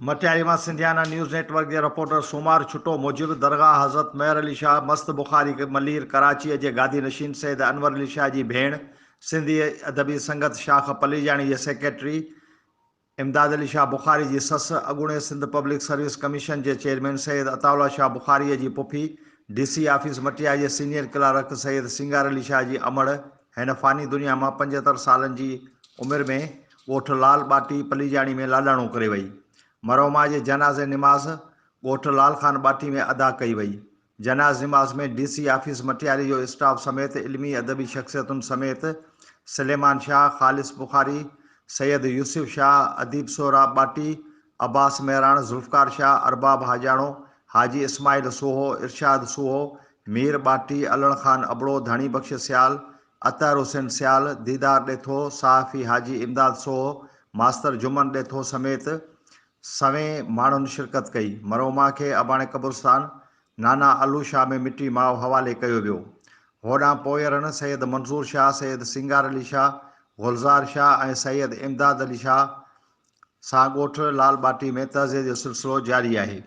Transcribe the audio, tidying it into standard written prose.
مٽياري مان Sindhiana news net work جي reporter سومار ڇٽو موجب درگاهه حضرت مهر علي شاهه مست بخاري ملير ڪراچيء جي گادي نشين سيد انور علي شاهه جي ڀيڻ سنڌي ادبي سنگت شاخ پليجاڻي جي سيڪريٽري امداد علي شاهه بخاري جي سس اڳوڻي سنڌ پبلڪ سروس ڪميشن جي چيئرمين سيد عطاء الله شاهه بخاريء جي پڦي ڊي سي آفيس مٽياري جي سينيئر ڪلارڪ سيد سينگار علي شاهه جي امڙ هن فاني دنيا مان 75 سالن جي عمر ۾ ڳوٺ لال ٻاٽي پليجاڻي ۾ لاڏاڻو ڪري وئي. مرحومه جي جنازي نماز ڳوٺ لال خان ٻاٽي ۾ ادا ڪئي وئي. جناز نماز ۾ ڊي سي آفيس مٽياري جو اسٽاف سميت علمي ادبي شخصيتن سميت سليمان شاهه، خالص بخاري، سيد يوسف شاهه، اديب سهراب ٻاٽي، عباس مهراڻ، ذوالفقار شاهه، ارباب حاجاڻو، حاجي اسماعيل سوهو، ارشاد سوهو، مير ٻاٽي، علڻ خان ابڙو، ڌڻي بخش سيال، اطهر حسين سيال، ديدار ڏيٿو، صحافي حاجي امداد سوهو، ماستر جمن ڏيٿو سميت سوين ماڻهن شرڪت ڪئي. مرحومه کي اباڻي قبرستان نانا علو شاهه ۾ مٽي ماء حوالي ڪيو ويو. هوڏانهن پوئيرن سيد منظور شاهه، سيد سينگار علي شاهه، گلزار شاهه ۽ سيد امداد علي شاهه سان ڳوٺ لال ٻاٽي ۾ تعزيي جو سلسلو جاري آهي.